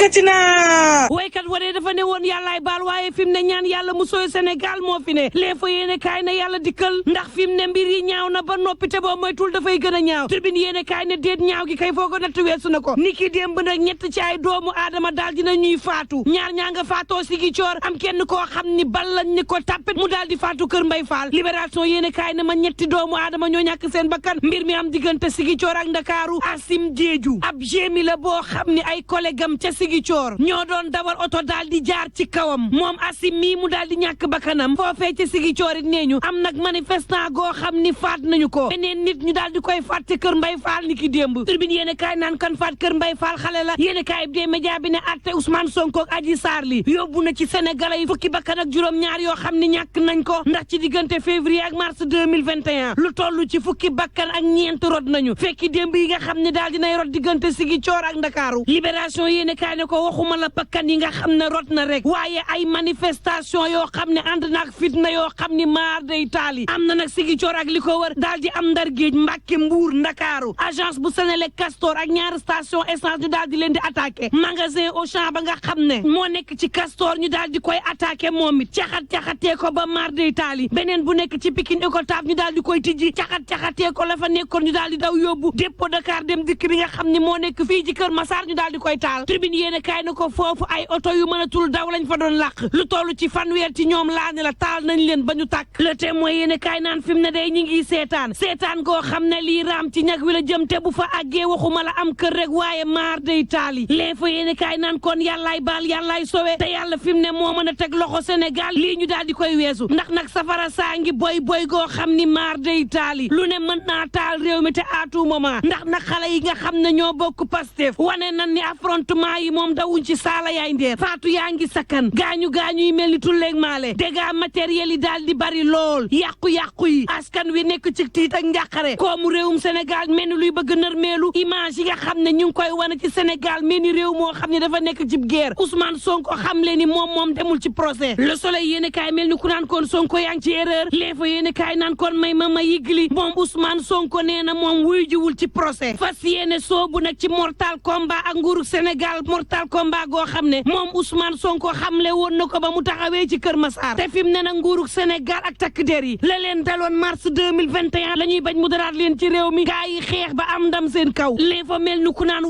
dikkati na waykat waree dafa ne woon yàllaay baal waaye fi mu ne ñaan yàlla mu sooy Sénégal moo fi ne l'info yéene kaay ne yàlla dikkal ndax fi mu ne mbir yi ñaaw na ba noppi te boo moytul dafay gën a ñaaw Tribune yéene kaay ne déet ñaaw gi kay foo ko natt weesu na ko ni ki démb nag ñett ci ay doomu aadama daal dina ñuy faatu ñaar ñaa nga faatoo Ziguinchor am kenn koo xam ni bal lañ ni ko tàppet mu daal di faatu Kër Mbay Fall Libération yéene kaay ne ma ñetti doomu aadama ñoo ñàkk seen bakkan mbir mi am diggante Ziguinchor ak Ndakaaru Asim Jeeju ab jéemi la boo xam ni ay collègue am ca Ziguinchor ñoo doon dawal oto daal di jaar ci kawam moom Asim mii mu daal di ñàkk bakkanam foofee ci Ziguinchor it nee ñu am nag manifestant goo xam ni faat nañu ko beneen nit ñu daal di koy faat ci Kër Mbay Fall ni ki démb Tribune yéene kaay naan kan faat Kër Mbay Fall xale la yéene kaay bi dee média bi ne atte Ousmane Sonko ak Adji Sarr li yóbbu na ci Sénégalais yi fukki bakkan ak juróom-ñaar yoo xam ni ñàkk nañ ko ndax ci diggante février ak mars 2021 lu toll ci fukki bakkan ak ñeent rod nañu fekki démb yi nga xam ne daal dinay rod diggante Ziguinchor ak Ndakaaru Libération yéene kaay ne ko waxuma la bakkan yi nga xam ne rot na rek waaye ay manifestation yoo xam ne ànd naak fitna yoo xam ni maar day taali am na nag Ziguinchor ak li ko wër daal di am Ndar Géej Mbàkke Mbuur Ndakaaru agence bu Senelec Castor ak ñaari station essence ñu daal di leen di attaqué magasin Auchan ba nga xam ne moo nekk ci Castor ñu daal di koy attaqué moom it caxat-caxatee ko ba maar day taali beneen bu nekk ci Pikine Icotaf ñu daal di koy tijji caxat-caxatee ko la fa nekkoon ñu daal di daw yóbbu dépôt Dakar dem dikk bi nga xam ne moo nekk fii ci Kër Massar ñu daal di koy taal Tribune yéene kaay na ko foofu ay oto yu mënatul daw lañ fa doon làq lu toll ci fanweer ci ñoom laa ne la taal nañ leen ba ñu tàkk Le Témoin yéene kaay naan fi mu ne day ñi ngi seetaan goo xam ne lii raam ci ñag wi la jëm te bu fa àggee waxuma la am kër rek waaye maar day taali L'Info yéene kaay naan kon yàllaay baal yàllaay sowe te yàlla fi mu ne moo mën a teg loxo Sénégal lii ñu daal di koy weesu ndax nag safara saa ngi boy goo xam ni maar day taali lu ne mën naa taal réew mi te à tout moment ndax nag xale yi nga xam ne ñoo bokk Pastef wane nan ni affrontement yi moom dawuñ ci saala yaay ndeer faatu yaa ngi sakkan gaañu yi mel ni tulleeg maale dégâts matériels yi daal di bari lool yàqu-yàqu yi askan wi nekk ci tiit ak njàqare koomu réewum Sénégal mel ni luy bëgg nërmeelu image yi nga xam ne ñu ngi koy wane ci Sénégal mel ni réew moo xam ne dafa nekk ci guerre Ousmane Sonko xam le ni moom demul ci procès Le Soleil yéene kaay mel ni ku naan koon Sonko yaa ngi ci erreur L'Info yéene kaay naan koon may ma yigli moom Ousmane Sonko nee na moom wuy jiwul ci procès fas yéene soobu nag ci mortal combat ak nguuru Sénégal mortal combat goo xam ne moom Ousmane Sonko xamle woon na ko ba mu taxawee ci Kër Massar te fi mu ne nag nguuru Sénégal ak takk der yi la leen daloon mars 2021 la ñuy bañ mu daraat leen ci réew mi gaa yi xeex ba am ndam seen kaw L'Info mel ni ku naan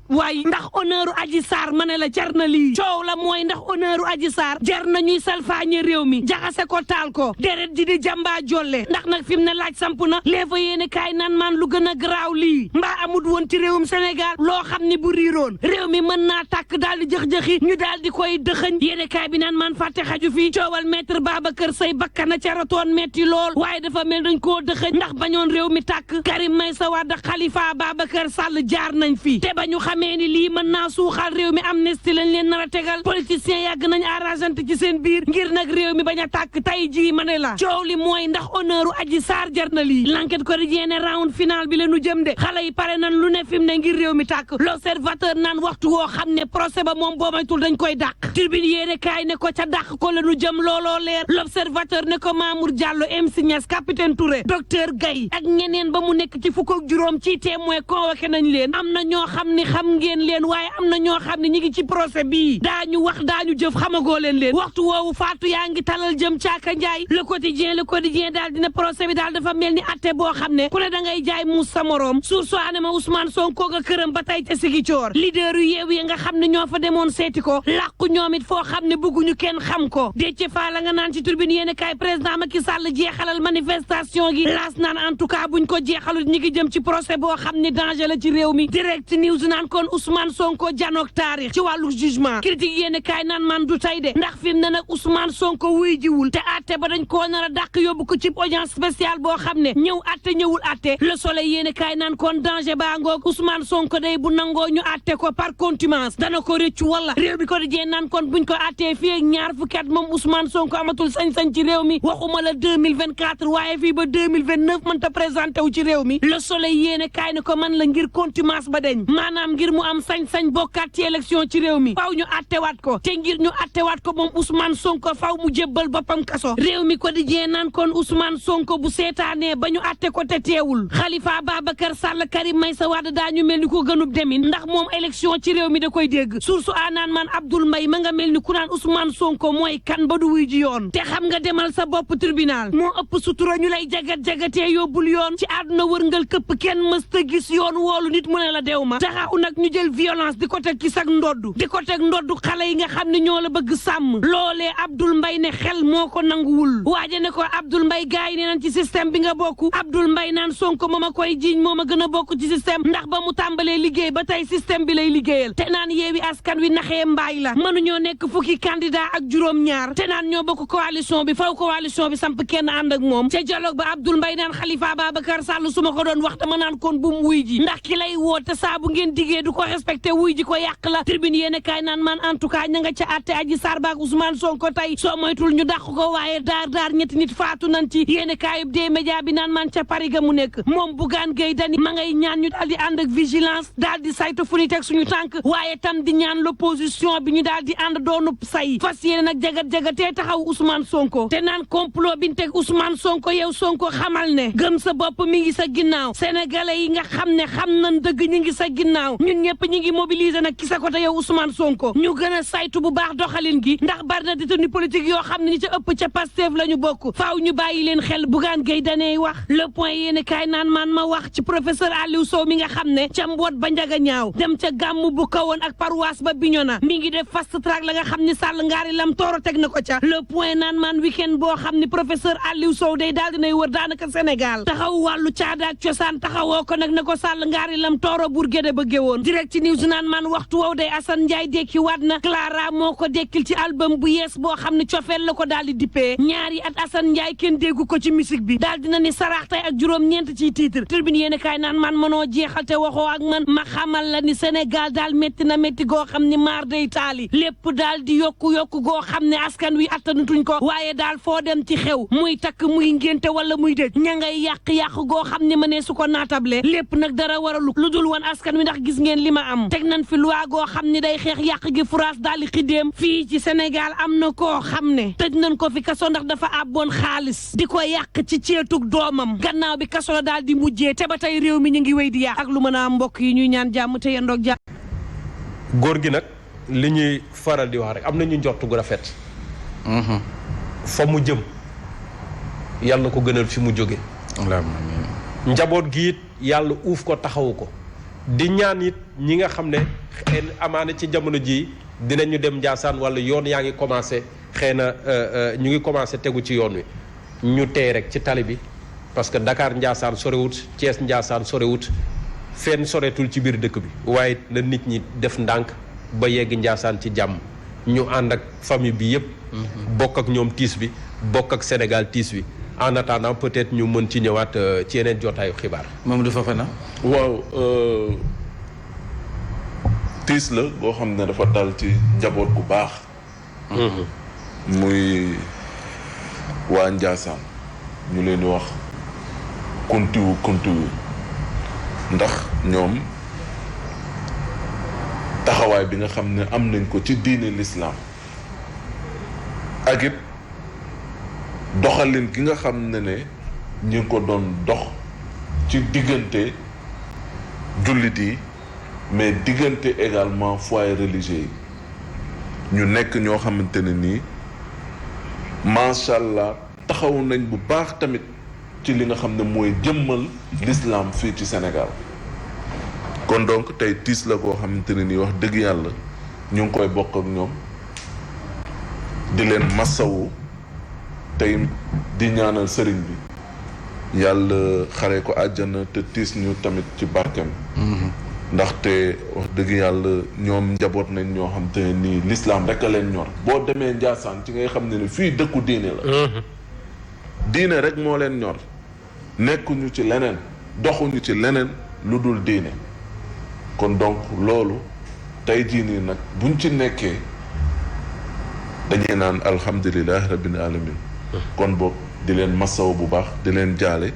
waay ndax honneur u Adji Sarr ma ne la jar na lii coow la mooy ndax honneur u Adji Sarr jar na ñuy salfaañe réew mi jaxase ko taal ko deret ji di jàmbaa jolle ndax nag fi mu ne laaj samp na L'Info yéene kaay naan maan lu gën a garaaw lii mbaa amut woon ci réewum Sénégal loo xam ni bu riiroon réew mi mën naa tàkk daal di jëx-jëxi ñu daal di koy dëxëñ yéene kaay bi naan maan fàtte xaju fi coowal maître Babacar Seye bakkana ca ratoon metti lool waaye dafa mel dañ koo dëxëñ ndax bañoon réew mi tàkk Karim Meïssa Wade Khalifa Babacar Sall jaar nañ fi te ba ñu xamee ni lii mën naa suuxal réew mi amnistie lañ leen nar a tegal politiciens yàgg nañ arrangante ci seen biir ngir nag réew mi bañ a tàkk tay jii ma ne la coow li mooy ndax honneur u Adji Sarr jar na lii L'Enquête Quotidien ne round final bi la ñu jëm de xale yi pare nan lu ne fi mu ne ngir réew mi tàkk L'Observateur naan waxtu woo xam ne procès ba moom boo maytul dañ koy dàq Tribune yéene kaay ne ko ca dàq ko la ñu jëm looloo leer L'Observateur ne ko Mamour Diallo MC Niass capitaine Touré docteur Gaye ak ñeneen ba mu nekk ci fukk ak juróom ci témoin convoqué nañ leen am na ñoo xam ni xam ngeen leen waaye am na ñoo xam ne ñi ngi ci procès bii daañu wax daañu jëf xamagoo leen waxtu woowu faatu yaa ngi talal jëm caaka njaay Le Quotidien daal dina procès bi daal dafa mel ni atte boo xam ne ku ne da ngay jaay muus sa moroom source ane ma Ousmane Sonko nga këram ba tey te Ziguinchor leader yu yeew yi nga xam ne ñoo fa demoon seeti ko làqu ñoom it foo xam ne bëgguñu kenn xam ko Déthié Fall la nga naan ci Tribune yéene kaay président Macky Sall jeexalal manifestation gi laas naan en tout cas buñ ko jeexalut ñi ngi jëm ci procès boo xam ne danger la ci réew mi Direct News naan kon Ousmane Sonko janook taarix ci wàllu jugement critique yéene kaay naan man du tey de ndax fi mu ne nag Ousmane Sonko wuy jiwul te atte ba dañ koo nar a dàq yóbbu ko ci audience spéciale boo xam ne ñëw atte ñëwul atte Le Soleil yéene kaay naan kon danger baa ngoog Ousmane Sonko day bu nangoo ñu atte ko par contumace dana ko rëccu wala réew mi ko di jee naan kon buñ ko attee fii ak ñaar fukki at moom Ousmane Sonko amatul sañ-sañ ci réew mi waxuma la 2024 waaye fii ba 2029 mën ta présenté wu ci réew mi Le Soleil yéene kaay ne ko man la ngir contumace ba deñ maanaam ngir mu am sañ-sañ bokkaat ci élection ci réew mi faaw ñu attewaat ko te ngir ñu attewaat ko moom Ousmane Sonko faaw mu jébbal boppam kaso réew mi quotidien naan kon Ousmane Sonko bu seetaanee ba ñu atte ko te teewul Khalifa Babacar Sall Karim Meïssa Wade daañu mel ni ko gënub demin ndax moom élection ci réew mi da koy dégg source a naan man Abdoul Mbaye ma nga mel ni ku naan Ousmane Sonko mooy kan ba du wuy ji yoon te xam nga demal sa bopp tribunal moo ëpp sutura ñu lay jagat-jagatee yóbbul yoon ci àdduna wërngal këpp kenn mësta gis yoon woolu nit mu ne la dew ma taxaw nag ñu jël violence di ko teg ci sag ndoddu di ko teg ndoddu xale yi nga xam ne ñoo la bëgg sàmm loolee Abdoul Mbaye ne xel moo ko nanguwul waaje ne ko Abdoul Mbaye gars yi ne naan ci système bi nga bokk Abdoul Mbaye naan Sonko moom a koy jiiñ moom a gën a bokk ci système ndax ba mu tàmbalee liggéey ba tey système bi lay liggéeyal te naan yeewi askan wi naxee mbaay la mënuñoo nekk fukki candidat ak juróom-ñaar te naan ñoo bokk coalition bi faw coalition bi samp kenn ànd ak moom ca dialogue ba Abdoul Mbaye naan Khalifa Babacar Sall su ma ko doon wax dama naan kon bu mu wuy ji ndax ki lay woo te saa bu ngeen diggee du ko respecté wuy ji ko yàq la tribune yéen kaay naan man en tout cas ña nga ca àtte Adji Sarr baak Ousmane Sonko tey soo moytul ñu dàq ko waaye daar ñetti nit faatu nañ ci yéen kaayub dee média bi naan man ca Paris ga mu nekk moom Bougane Gueye Dany ma ngay ñaan ñu daal di ànd ak vigilance daal di saytu fu ñu teg suñu tànk waaye tam di ñaan l'opposition bi ñu daal di ànd doonu say fas yéene nag jagat-jagatee taxaw Ousmane Sonko te naan complot bi ñu teg Ousmane Sonko yow Sonko xamal ne gëm sa bopp mi ngi sa ginnaaw sénégalais yi nga xam ne xam nañ dëgg ñi ngi sa ginnaaw ñun ñëpp ñi ngi mobiliser nag ki sa côté yow Ousmane Sonko ñu gën a saytu bu baax doxalin gi ndax bari na détenu politique yoo xam ne ñi ca ëpp ca Pastef la ñu bokk faaw ñu bàyyi leen xel Bougane Gueye Dany wax le point yéene kaay naan man ma wax ci professeur Aliou Sow mi nga xam ne ca mboot ba njaga ñaaw dem ca gàmmu bu kawoon ak paroisse ba Bignona mi ngi def fast track la nga xam ni Sall ngaari lam tooro teg na ko ca le point naan man week-end boo xam ni professeur Aliou Sow day daal dinay wër daanaka Sénégal taxaw wàllu caada ak cosaan taxawoo ko nag ne ko Sall ngaari lam tooro bur géde bëgge woon direct news naan man waxtu wow day Assane Ndiaye dekki waat na Clara moo ko dekkil ci album bu yees boo xam ne cofeel la ko daal di dippee ñaari at Assane Ndiaye kenn déggu ko ci musique bi daal dina ni saraax tey ak juróom-ñeent ciy titre tribune yéen kaay naan man mënoo jeexal te waxoo ak man ma xamal la ni Sénégal daal métti na métti goo xam ni maar day taali lépp daal di yokku goo xam ne askan wi attanutuñ ko waaye daal foo dem ci xew muy takk muy ngénte wala muy dëj ña ngay yàq goo xam ne ma ne su ko naatable lépp nag dara waralu lu dul woon askan wi ndax gis ngeen li ma am teg nañ fi loi goo xam ni day xeex yàq gi France daal di xidéem fii ci Sénégal am na koo xam ne tëj nañ ko fi kaso ndax dafa àbboon xaalis di ko yàq ci ceetug doomam gannaaw bi kaso la daal di mujjee te ba tey réew mi ñu ngi wéy di yàq ak lu mën a am mbokk yi ñuy ñaan jàmm te yendoog jàmm. góor gi nag li ñuy faral di wax rek am na ñu njort gu rafet. fa mu jëm yàlla ko gënal fi mu jóge njaboot gi it yàlla uuf ko taxawu ko di ñaan it ñi nga xam ne amaana ci jamono ji dinañu dem Njaasaan wala yoon yaa ngi commencé xëy na ñu ngi commencé tegu ci yoon wi ñu tey rek ci tali bi parce que Dakar Njaasaan sorewut Thiès Njaasaan sorewut fenn soreetul ci biir dëkk bi waaye na nit ñi def ndànk ba yegg Njaasaan ci jàmm ñu ànd ak famille bi yëpp bokk ak ñoom tiis bi bokk ak Sénégal tiis bi en attendant peut-être ñu mën ci ñëwaat ci yeneen jotaayu xibaar. Mamadou Fofana. waaw tiis la boo xam ne dafa dal ci njaboot gu baax. muy waa Njaasaan ñu leen di wax kuntiwu ndax ñoom taxawaay bi nga xam ne am nañ ko ci diine l'islam ak it doxalin gi nga xam ne ñu ngi ko doon dox ci diggante jullit yi mais diggante également foyer religieux yi ñu nekk ñoo xamante ne nii macha allah taxaw nañ bu baax tamit ci li nga xam ne mooy jëmmal l'islam fii ci Sénégal kon donc tey tiis la koo xamante ne nii wax dëgg yàlla ñu ngi koy bokk ak ñoom di leen massawu tey di ñaanal sëriñ bi yàlla xare ko àjjana te tiis ñu tamit ci barkeem ndaxte wax dëgg yàlla ñoom njaboot nañ ñoo xam te ne nii l'islam rek a leen ñor boo demee Njaasaan ci ngay xam ne fii dëkku diine la diine rek moo leen ñor nekkuñu ci leneen doxuñu ci leneen lu dul diine kon donc loolu tey jii nii nag buñ ci nekkee dañuy naan alhamdulilah rabbil alamin kon boog di leen masaw bu baax di leen jaale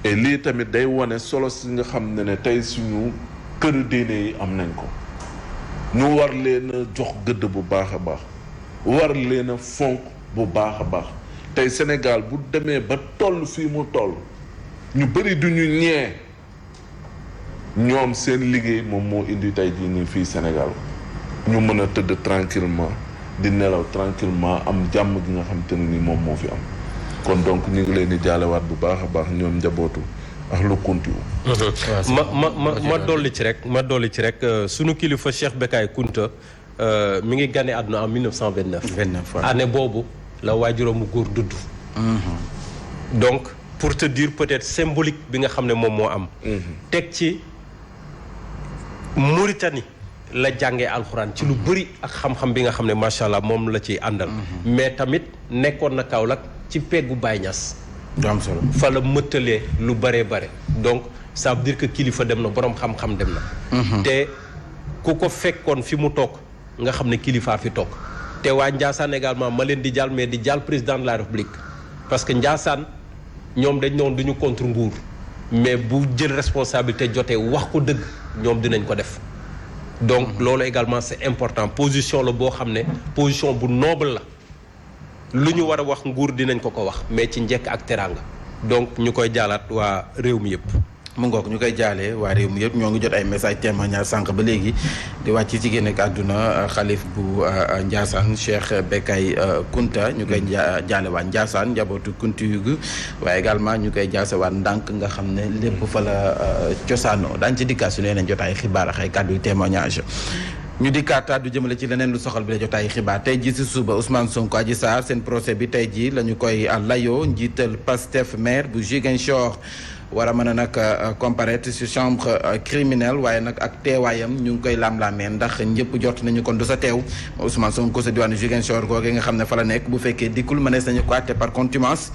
et lii tamit day wane solo si nga xam ne tey suñu këru diine yi am nañ ko ñu war leen a jox gëdd bu baax a baax war leen a fonk bu baax a baax tey Sénégal bu demee ba toll fii mu toll ñu bëri du ñu ñee ñoom seen liggéey moom moo indi tey jii nii fii Sénégal ñu mën a tëdd tranquillement di nelaw tranquillement am jàmm gi nga xam te ne ni moom moo fi am kon donc ñu ngi leen di jaalewaat bu baax a baax ñoom njabootu ak lu kuntiwu ma dolli ci rek sunu kilifa Cheikh Bekay Kunta mi ngi gane àdduna en 1929 année boobu la waajuroomu góor dudd donc pour te dire peut-être symbolique bi nga xam ne moom moo am teg ci Mauritanie la jàngee alxuraan ci lu bëri ak xam-xam bi nga xam ne macha allah moom la ciy àndal mais tamit nekkoon na Kaolack ci peggu Baye Niass du am solo fa la mëttalee lu bëree bare donc ça veut dire que kilifa dem na boroom xam-xam dem na te ku ko fekkoon fi mu toog nga xam ne kilifaa fi toog te waa Ndiassane également ma leen di jàll mais di jàll président de la République parce que Ndiassane ñoom dañ noonu duñu contre nguur mais bu jël responsabilité jotee wax ko dëgg ñoom dinañ ko def donc loolu également c'est important position la boo xam ne position bu noble la lu ñu war a wax nguur dinañ ko wax mais ci njekk ak teraanga donc ñu koy jaalaat waa réew mi yëpp mu ngoog ñu koy jaalee waa réew mi yëpp ñoo ngi jot ay message témoignage sànq ba léegi di wàcc ci génn ak àdduna xalif bu Ndiassane Cheikh Bekay Kunta ñu koy jaale waa Ndiassane njabootu kunti yugu waaye également ñu koy jaase waa ndànk nga xam ne lépp fa la cosaanoo daañu ci dikkaat su ne leen jot ay xibaar ak ay kàddu yu témoignage ñu dikkaataat du jëmale ci leneen lu soxal bi la jotaay xibaar tey ji si suba Ousmane Sonko Adji Sarr seen procès bi tey ji la ñu koy layoo njiital Pastef maire bu Ziguinchor war a mën a nag comparaître ci chambre criminelle waaye nag ak teewaayam ñu ngi koy laam-laamee ndax ñëpp jot nañu kon du sa teew Ousmane Sonko sa diwaanu Ziguinchor googu nga xam ne fa la nekk bu fekkee dikkul mënees nañu ko àtte par contumace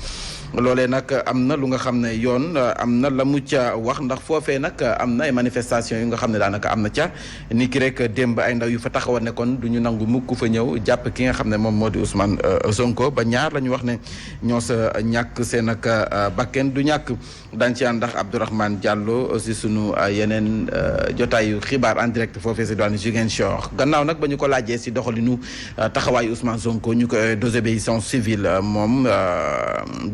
loolee nag am na lu nga xam ne yoon am na la mu ca wax ndax foofee nag am na ay manifestation yu nga xam ne daanaka am na ca ni ki rek démb ay ndaw yu fa taxawoon ne kon du ñu nangu mukk fa ñëw jàpp ki nga xam ne moom moo di Ousmane Sonko ba ñaar la ñu wax ne ñoo sa ñàkk seen ak bakken du ñàkk daan ci ànd ndax Abdourahmane Diallo aussi sunu yeneen jotaayu xibaar en direct foofee si doon Ziguinchor gannaaw nag ba ñu ko laajee si doxalinu taxawaayu Ousmane Sonko ñu koy désobéissance civile moom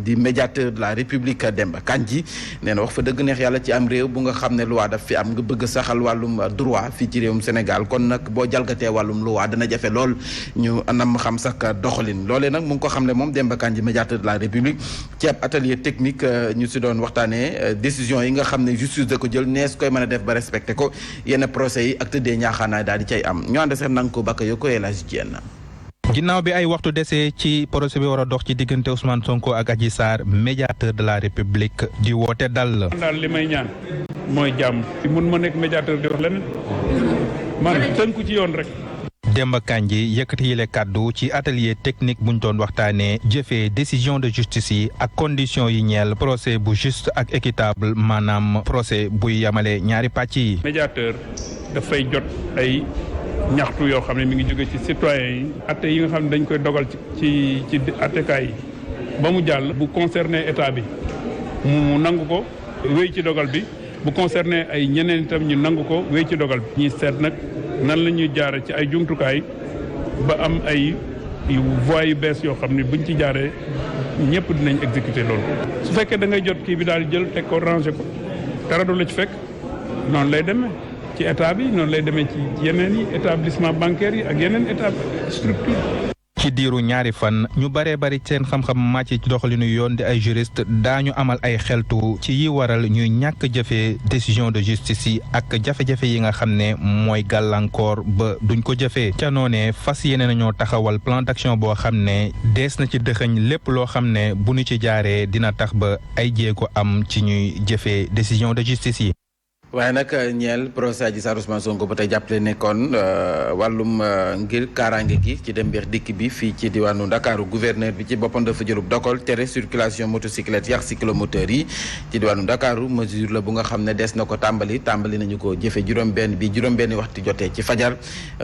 di médiateur de la République Demba Kandji nee na wax fa dëgg neex yàlla ci am réew bu nga xam ne loi daf fi am nga bëgg saxal wàllum droit fii ci réewum Sénégal kon nag boo jalgatee wàllum loi dana jafe lool ñu anam xam sax doxalin loolee nag mu ngi ko xam ne moom Demba Kandji médiateur de la République ci ab atelier technique ñu si doon waxtaanee décision yi nga xam ne justice da ko jël nees koy mën a def ba respecté ko yenn procès yi ak tëddee ñaaxaanaay daal di cay am ñu ànd sax nanga ko bakka yo ko Elhadji Diène. ginnaaw bi ay waxtu desee ci procès bi war a dox ci diggante Ousmane Sonko ak Adji Sarr médiateur de la République di woote dal. daal li may ñaan mooy jàmm mun ma nekk médiateur di wax leneen man tënku ci yoon rek. Demba Kandji yëkkati yile kàddu ci atelier technique buñ doon waxtaanee jëfee décision de justice yi ak conditions yi ñeel procès bu juste ak équitable maanaam procès buy yamale ñaari pàcc yi. médiateur dafay jot ay ñaxtu yoo xam ne mi ngi jóge ci citoyens yi atte yi nga xam ne dañ koy dogal ci attekaay yi ba mu jàll bu concerné état bi mu nangu ko wéy ci dogal bi bu concerné ay ñeneen itam ñu nangu ko wéy ci dogal bi ñuy seet nag nan la ñuy jaare ci ay jumtukaay ba am ay voies yu bees yoo xam ne buñ ci jaaree ñëpp dinañ exécuter loolu su fekkee da ngay jot kii bi daal jël teg ko ranger ko dara du la ci fekk noonu lay demee ci état bi noonu lay demee ci yeneen yi établissement bancaire yi ak yeneen état structure. ci diiru ñaari fan ñu baree bari seen xam-xam màcc ci doxalinu yoon di ay juriste daañu amal ay xeltu ci yi waral ñuy ñàkk jëfee décision de justice yi ak jafe-jafe yi nga xam ne mooy gàllankoor ba duñ ko jëfee ca noonee fas yéene nañoo taxawal plan d'action boo xam ne dees na ci dëxëñ lépp loo xam ne bu ñu ci jaaree dina tax ba ay jéego am ci ñuy jëfee décision de justice yi. waaye nag ñeel procès Adji Sarr Ousmane Sonko ba tey jàppale nekkoon wàllum ngir kaaraange gi ci dem beex dikk bi fii ci diwaanu Ndakaaru gouverneur bi ci boppam dafa jëlub dogal tere circulation motocyclette yi ak cyclomoteur yi ci diwaanu Ndakaaru mesure la bu nga xam ne des na ko tàmbali nañu ko jëfe juróom-benni waxtu jotee ci fajar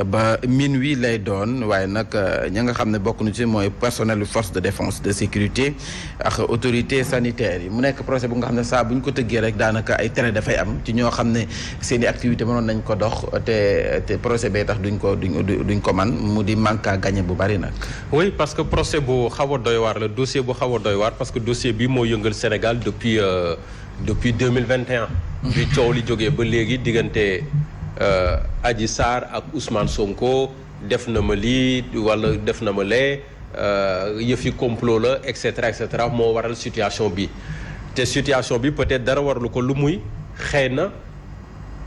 ba minuit lay doon waaye nag ña nga xam ne bokk na ci mooy personnel force de défense de sécurité ak autorité sanitaire yi mu nekk procès bu nga xam ne saa bu ñu ko tëggee rek daanaka ay tere dafay am ci ñoo xam ne seen i activité mënoon nañ ko dox te procès bee tax duñ ko man mu di manque à gagner bu bari nag. oui parce que procès bu xaw a doy waar la dossier bu xaw a doy waar parce que dossier bi moo yëngal Sénégal depuis 2021. bi coow li jógee ba léegi diggante Adji Sarr ak Ousmane Sonko def na ma lii wala def na ma lee yëfi complot la et cetera moo waral situation bi te situation bi peut-être dara waralu ko lu muy xëy na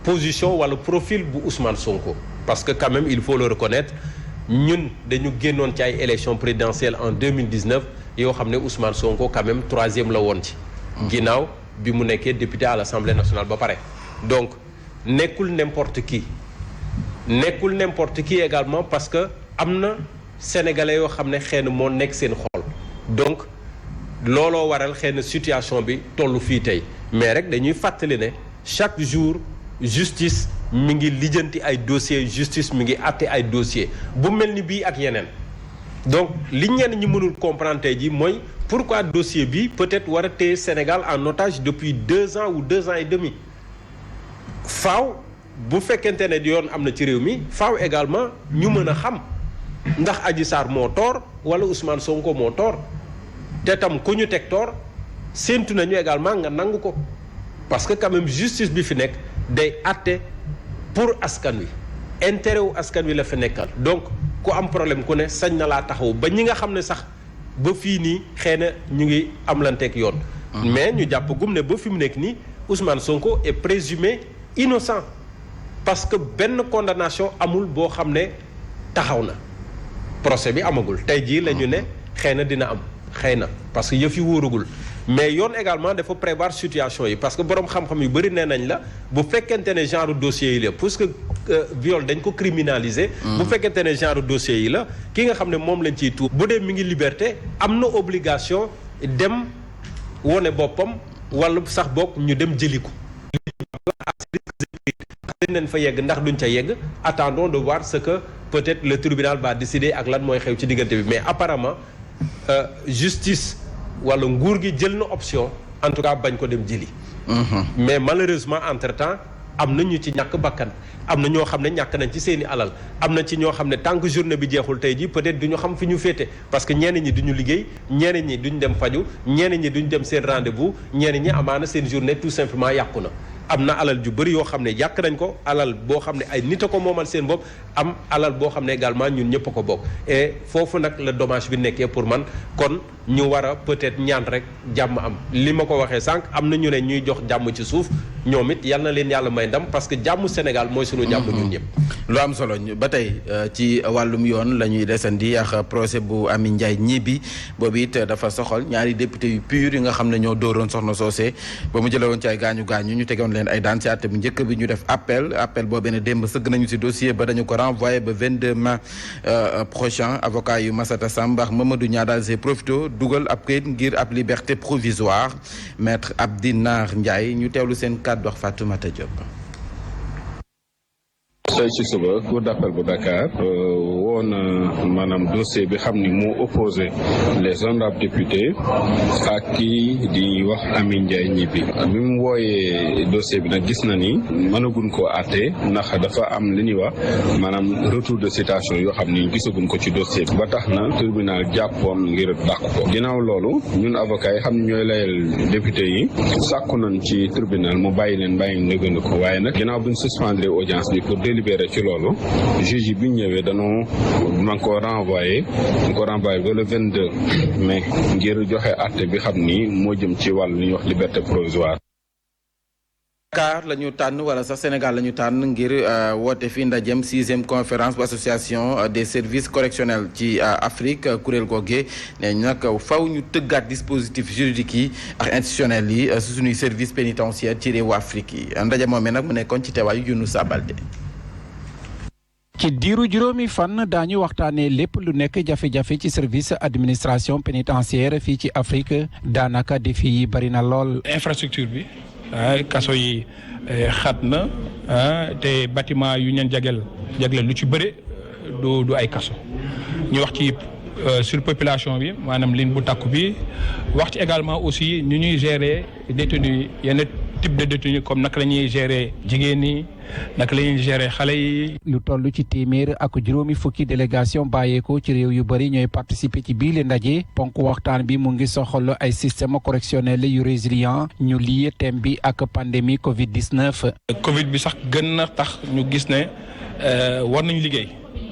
position wala profil bu Ousmane Sonko parce que quand même il faut le reconnaître ñun dañu génnoon ci ay élections présidentielles en 2019 yoo xam ne Ousmane Sonko quand même 3e la woon ci. ginnaaw bi mu nekkee député à l'Assemblée nationale ba pare. donc nekkul n'importe qui également parce que am na sénégalais yoo xam ne xëy na moo nekk seen xol donc looloo waral xëy na situation bi tollu fii tey mais rek dañuy fàttali ne chaque jour justice mi ngi lijjanti ay dossiers justice mi ngi àtte ay dossiers bu mel ni bii ak yeneen donc li ñenn ñi mënul comprendre tey ji mooy pourquoi dossier bi peut-être war a téye Sénégal en otage depuis 2 ans ou 2 ans et demi faaw bu fekkente ne yoon am na ci réew mi faaw également ñu mën a xam ndax Adji Sarr moo tort wala Ousmane Sonko moo tort te tam ku ñu teg tort séentu nañu également nga nangu ko parce que quand même justice bi fi nekk day àtte pour askan wi intérêt wu askan wi la fi nekkal donc ku am problème ku ne sañ na laa taxaw ba ñi nga xam ne sax ba fii nii xëy na ñu ngi amlanteeg yoon. mais ñu jàpp gum ne ba fi mu nekk nii Ousmane Sonko est présumé innocent parce que benn condamnation amul boo xam ne taxaw na procès bi amagul tey jii la ñu ne xëy na dina am xëy na parce que yëf yi wóoragul mais yoon également dafa prévoir situation yi parce que borom xam-xam yu bëri nee nañ la bu fekkente ne genre dossier yi la puisque viol dañ ko criminaliser. bu fekkente ne genre dossier yi la ki nga xam ne moom lañ ciy tuur bu dee mi ngi liberté am na obligation dem wone boppam wala sax bokk ñu dem jëli ko. dañ leen fa yegg ndax duñ ca yegg attendons de voir ce que peut-être le tribunal va décider ak lan mooy xew ci diggante bi mais apparemment justice wala nguur gi jël na option en tout cas bañ ko dem jëli. mais malheureusement entre-temps am na ñu ci ñàkk bakkan am na ñoo xam ne ñàkk nañ ci seeni alal am na ci ñoo xam ne tant que journée bi jeexul tey jii peut-être du ñu xam fi ñu féete parce que ñenn ñi duñu liggéey ñenn ñi duñ dem faju ñenn ñi duñ dem seen rendez-vous ñenn ñi amaana seen journée tout simplement yàqu na. am na alal ju bëri yoo xam ne yàq nañ ko alal boo xam ne ay nit a ko moomal seen bopp am alal boo xam ne également ñun ñëpp a ko bokk et foofu nag la dommage bi nekkee pour man kon ñu war a peut-être ñaan rek jàmm am li ma ko waxee sànq am na ñu ne ñuy jox jàmm ci suuf ñoom it yal na leen yàlla may ndam parce que jàmm Sénégal mooy sunu jàmm ñun ñëpp. lu am solo ba tey ci wàllum yoon la ñuy desandi ak procès bu Amy Ndiaye Gniby boobu it dafa soxal ñaari député yu PUR yi nga xam ne ñoo dóoroon soxna soosé ba mu jëlee woon ci ay gaañu ñu tegoon leen ay daan ci àtte bu njëkk bi ñu def appel boobu ne démb sëgg nañu ci dossier ba dañu ko renvoyé ba 22 mai prochain avocat yu Massata Samb ak Mamadou Niang daal see profito dugal ab kayit ngir ab liberté provisoire maître Abdinar Ndiaye ñu teewlu seen kàddu wax Fatoumata Diop. tey ci suba cour d'appel bu Dakar woon maanaam dossier bi xam ni moo opposé les honorables députés ak kii di wax Amy Ndiaye Gniby bi mu wooyee dossier bi nag gis na ni mënaguñ koo àtte ndax dafa am li ñuy wax maanaam retour de citation yoo xam ni gisaguñ ko ci dossier bi ba tax na tribunal jàppoon ngir dàq ko ginnaaw loolu ñun avocat yi xam ne ñooy layal député yi sàkku nañ ci tribunal mu bàyyi leen ndëgënd ko waaye nag ginnaaw buñ suspendre audience bi pour délibéré ci loolu juge yi bi ñu ñëwee dañoo man ko renvoyé ba le 22 mai ngir joxe àtte bi xam ni moo jëm ci wàllu li ñuy wax liberté provisoire. Dakar la ñu tànn wala sax Sénégal la ñu tànn ngir woote fi ndajem 6e conférence bu association des services correctionnels ci Afrique kuréel googee ne nag faw ñu tëggaat dispositif juridique yi ak institutionnel yi su suñuy service pénitentiaire ci réewu Afrique yi ndaje moomee nag mu nekkoon ci teewaayu Younoussa Baldé. ci diiru juróomi fan daañu waxtaanee lépp lu nekk jafe-jafe ci service administration pénitentiaire fii ci Afrique daanaka défi yi bari na lool. infrastructure bi kaso yi xat na te bâtiment yu ñeen jagleel lu ci bëre du ay kaso ñu wax ci surpopulation bi maanaam lim bu takku bi wax ci également aussi ñu ñuy gérer détenus yenn type de détenu comme naka la ñuy gérer jigéen ñi naka la ñuy gérer xale yi. lu toll ci téeméer ak juróomi fukki délégation bàyyeekoo ci réew yu bëri ñooy participer ci biile ndaje ponk waxtaan bi mu ngi soxal ay système correctionnel yu résilient ñu lié thème bi ak pandémie Covid 19. Covid bi sax gën na tax ñu gis ne war nañu liggéey.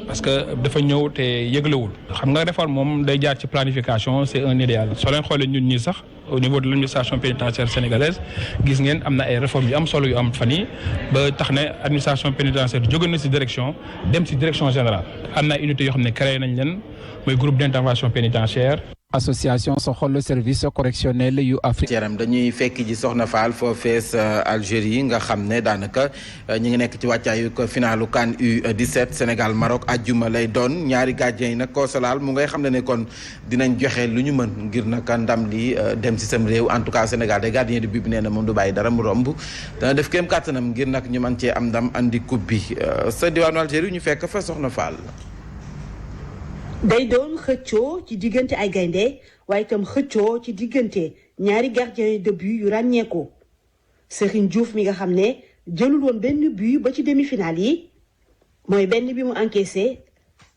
parce que dafa ñëw te yëglewul xam nga réforme moom day jaar ci planification c'est un idéal soo leen xoolee ñun ñii sax au niveau de l'administration pénitentiaire sénégalaise gis ngeen am na ay réformes yu am solo yu am fan yi ba tax ne administration pénitentiaire jóge na ci direction dem ci direction générale am na unité yoo xam ne créé nañ leen mooy groupe d'intervention pénitentiaire. association soxol service correctionnel yu Afrique. yaram dañuy fekk ji Soxna Fall foofees Algérie nga xam ne daanaka ñi ngi nekk ci wàccaayu ko finalu CAN U17 Sénégal Maroc àjjuma lay doon ñaari gardien yi nag koosalaal mu ngay xam ne kon dinañ joxe lu ñu mën ngir naka ndam li dem ci sam réew en tout cas Sénégal day gardien de but bi nee na moom du bàyyi dara mu romb dana def kéem kàttanam ngir nag ñu mën cee am ndam andi coupe bi sa diwaanu Algérie ñu fekk fa Soxna Fall. day doon xëccoo ci diggante ay gaynde waaye itam xëccoo ci diggante ñaari gardien de but yu ràññeeku Serigne Diouf mi nga xam ne jëlul woon benn but ba ci demi-finale yi mooy benn bi mu encaissé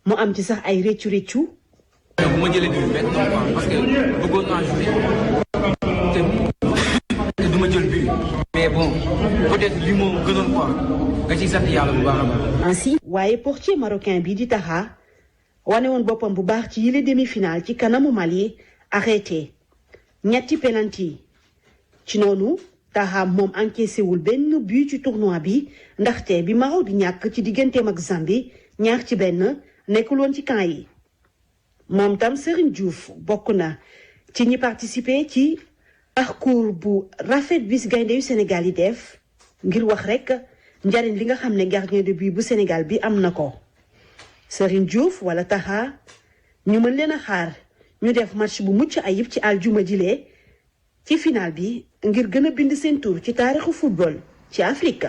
mu am ci sax ay réccu. bu ma jëlee bi benn parce que bëggoon naa jouer te du ma jël but mais bon peut-être li moo gënoon quoi nga ciy sant yàlla bu baax a baax. ainsi waaye portier marocain bi di Taha wane woon boppam bu baax ci yile demi-finale ci kanamu Mali arrêté ñetti penalty ci noonu Taha moom encaissé wul benn but ci tournoi bi ndaxte bi Maroc di ñàkk ci digganteem ak Zambie 2-1 nekkul woon ci camp yi moom tam Serigne Diouf bokk na ci ñi participer ci parcours bu rafet bis gaynde yu Sénégal yi def ngir wax rek njariñ li nga xam ne gardien de but bu Sénégal bi am na ko. Serigne Diouf wala Taha ñu mën leen a xaar ñu def match bu mucc ayib ci aljuma jile ci final bi ngir gën a bind seen tur ci taarixu football ci Afrique.